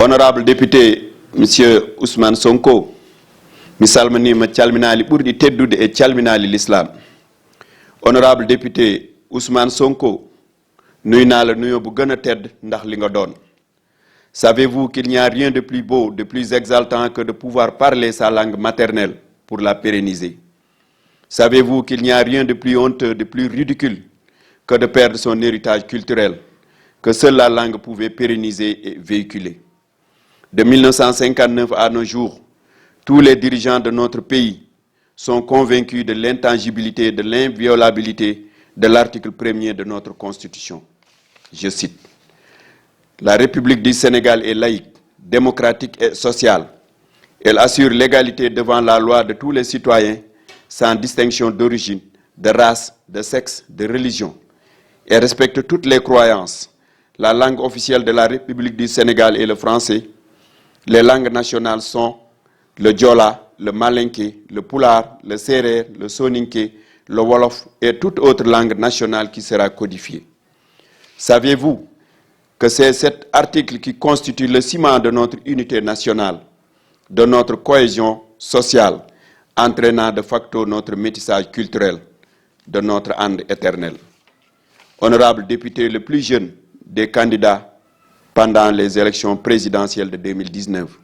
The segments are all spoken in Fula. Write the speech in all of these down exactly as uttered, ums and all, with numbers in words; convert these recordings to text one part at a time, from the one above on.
Honorable député, Monsieur Ousmane Sonko, mi salminiima calminaali ɓurɗi teddude e calminaali l'islam. Honorable député Ousmane Sonko, nuyu naa la nuyoo bu gën a tedd ndax li nga doon. Savez-vous qu'il n'y a rien de plus beau, de plus exaltant que de pouvoir parler sa langue maternelle pour la pérenniser? Savez-vous qu'il n'y a rien de plus honteux, de plus ridicule que de perdre son héritage culturel que seule la langue pouvait pérenniser et véhiculer? De mille neuf cent cinquante-neuf à nos jours, tous les dirigeants de notre pays sont convaincus de l'intangibilité, de l'inviolabilité de l'article premier de notre Constitution. Je cite, la République du Sénégal est laïque, démocratique et sociale. Elle assure l'égalité devant la loi de tous les citoyens, sans distinction d'origine, de race, de sexe, de religion. Elle respecte toutes les croyances. La langue officielle de la République du Sénégal est le français. Les langues nationales sont le diola, le malinké, le pulaar, le sérère, le soninké, le wolof et toute autre langue nationale qui sera codifiée. Savez-vous que c'est cet article qui constitue le ciment de notre unité nationale, de notre cohésion sociale, entraînant de facto notre métissage culturel, de notre ànd éternel? Honorable député le plus jeune des candidats pendant les élections présidentielles de deux mille dix-neuf,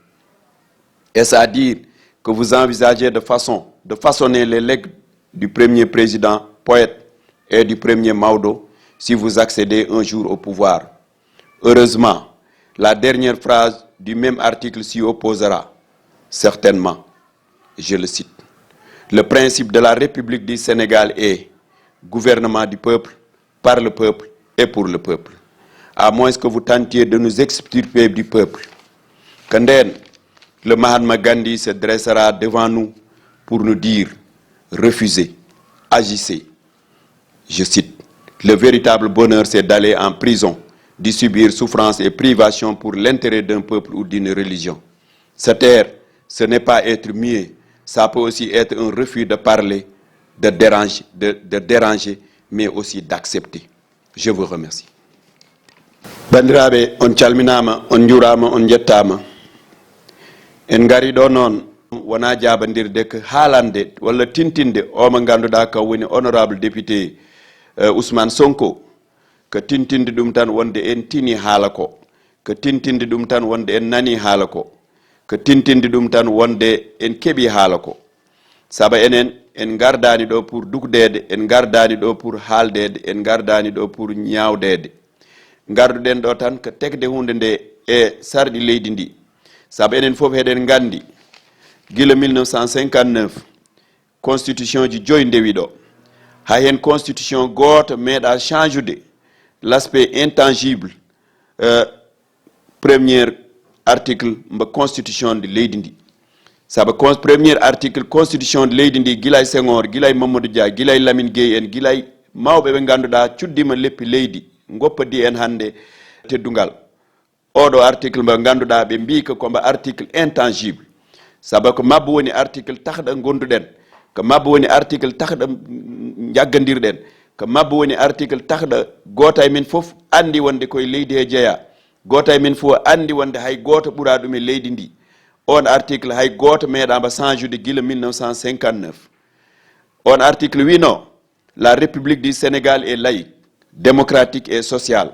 est-ce à dire que vous envisagez de façon, de façonner les legs du premier président poète et du premier Maodo si vous accédez un jour au pouvoir? Heureusement, la dernière phrase du même article s'y opposera. Certainement, je le cite, le principe de la République du Sénégal est gouvernement du peuple, par le peuple et pour le peuple. À moins que vous tentiez de nous extirper du peuple. Kandeen, le Mahatma Gandhi se dressera devant nous pour nous dire: refusez, agissez. Je cite, le véritable bonheur, c'est d'aller en prison, d'y subir souffrance et privation pour l'intérêt d'un peuple ou d'une religion. Se taire, ce n'est pas être muet, ça peut aussi être un refus de parler, de déranger, de, de déranger, mais aussi d'accepter. Je vous remercie. Banndiraaɓe, on calminaama, on njuuraama, on njettaama. En ngari ɗo noon, wonaa jaabandirde ko haalande walla tintinde o mo ngannduɗaa kam woni honorable député, eh, Ousmane Sonko, ko tintinde ɗum tan wonde en tini haala ko, ko tintinde ɗum tan wonde en nani haala ko, ko tintinde ɗum tan wonde en keɓi haala ko. Saba enen, en ngardaani ɗo pour dukdeede, en ngardaani ɗo pour haaldeede, en ngardaani ɗo pour ñaawdeede. Ngarduɗen ɗo tan ko tekde huunde nde e sarɗi leydi ndi. Saba enen fof heɗen nganndi, gila mille neuf cent cinquante-neuf, constitution ji joyi ndewi ɗo. Hay heen constitution gooto meeɗa change-ude l'aspect intangible, euh, premier article mbo constitution de leydi ndi. Saba con-, premier article constitution de leydi ndi, gila e Senghor, gila e Mamadou Dia, gila e Lamine Gueye en, gila e mawɓe ɓe ngannduɗaa cuddiima leppi leydi, ngoppodii en hannde teddungal. Oɗo article mbo ngannduɗaa ɓe mbii ko, ko mbo article intangible. Saba ko mabbo woni article takɗo ngonnduɗen, ko mabbo woni article takɗo njaggandirɗen, ko mabbo woni article takɗo gooto e men fof anndi wonde ko e leydi he jeyaa. Gooto e men fof anndi wonde hay gooto ɓuraa ɗum e leydi ndi. On article hay gooto meeɗaama change-ude gila mille neuf cent cinquante-neuf. On article wiino, la République du Sénégal est laïque, démocratique et sociale.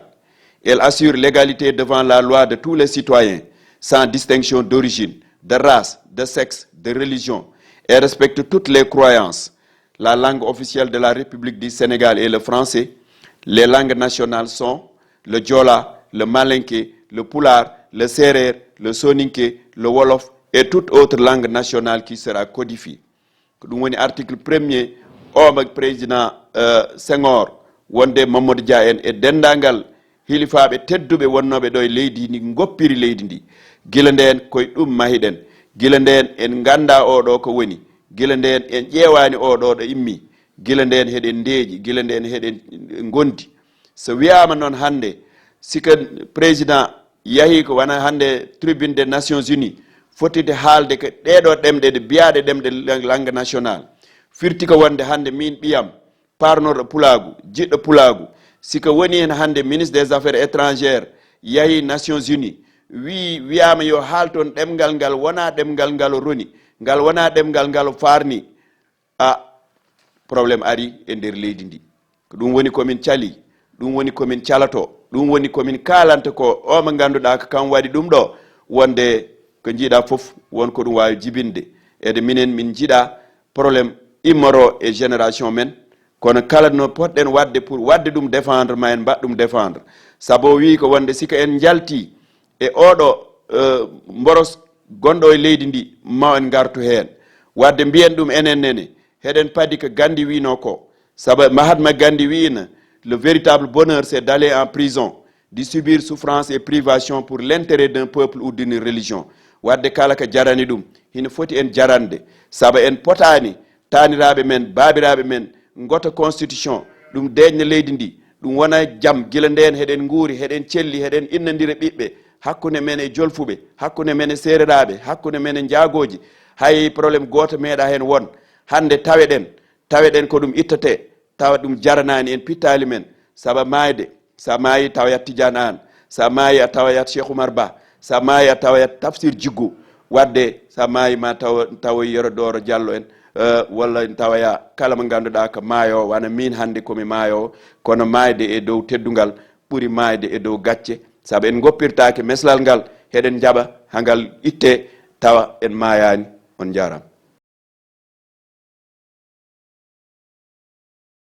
Elle assure l'égalité devant la loi de tous les citoyens, sans distinction d'origine, de race, de sexe, de religion, et respecte toutes les croyances. La langue officielle de la République du Sénégal est le français. Les langues nationales sont le diola, le malinké, le pulaar, le sérère, le soninké, le wolof et toute autre langue nationale qui sera codifiée. Ko ɗum woni article premier o mo président, euh, Senghor, wonde Mamadou Dia en e denndaangal hilifaaɓe tedduɓe wonnooɓe ɗo e leydi ndi ngoppiri leydi ndi. Gila ndeen koye ɗum mahiɗen. Gila ndeen en nganndaa o ɗo ko woni. Gila ndeen en ƴeewaani o ɗo ɗo immi. Gila ndeen heɗen ndeeƴi. Gila ndeen heɗen ngondi. So wiyaama noon hannde, si ko président yahii ko wona hannde tribune des Nations Unies, fotide haalde ko ɗeeɗo ɗemɗe ɗe biyaaɗe ɗemɗe lang-, langue nationale. Firti ko wonde hannde miin ɓiyam, paarnorɗo pulaagu, jiɗɗo pulaagu, si ko woni heen hannde ministre des Affaires étrangères yahii Nations Unies, wii, wiyaama yo haal toon ɗemngal ngal wonaa ɗemngal ngal o roni, ngal wonaa ɗemngal ngal o faarni, a, problème ari e nder leydi ndi. Ko ɗum woni ko min cali, ɗum woni ko min calato, ɗum woni ko min kaalanta ko o mo ngannduɗaa ko kam waɗi ɗum ɗo, wonde ko njiiɗaa fof won ko ɗum waawi jibinde. Ede minen min njiɗaa problème immoro e génération men, kono kala no potɗen waɗde pour waɗde ɗum défendre, ma en mbaɗ ɗum défendre. Sabu o wii ko wonde sika en njalti e oɗo, eh, mboros gonɗo e leydi ndi, ma en ngartu heen. Wadde mbiyen ɗum enen nene, heɗen padi ko Gandhi wiino ko. Sabu Mahatma Gandhi wiino, le véritable bonheur, c'est d'aller en prison, de subir souffrance et privation pour l'intérêt d'un peuple ou d'une religion. Wadde kala ko jarani ɗum, hino foti en jarande. Sabu en potaani, taaniraaɓe men, baabiraaɓe men, ngota constitution, ɗum deeƴna leydi ndi, ɗum wona jam, gila ndeen heɗen nguuri, heɗen celli, heɗen innandira ɓiɓɓe, hakkunde men e jolfuɓe, hakkunde men e seereraaɓe, hakkunde men e njaagooji, hay problème gooto meeɗa heen won. Hannde taweɗen, taweɗen ko ɗum ittetee, tawa ɗum jaranaani en pittaali men, saba maayde, sa maayi tawa yat Tidiane Anne, sa maayi a tawa yat Cheikh Oumar Ba, sa maayi a tawa yat Tafsir Jiggu. Wadde sa maayi ma tawa, tawa Yero Dooro Diallo en, eh, walla en tawa ya kala mo ngannduɗaa ko maayo, wano min hannde ko mi maayo, kono maayde e dow teddungal ɓuri maayde e dow gacce, sabu en ngoppirtaake meslal ngal, heɗen njaɓa ha ngal itte tawa en maayaani. On njaaraama.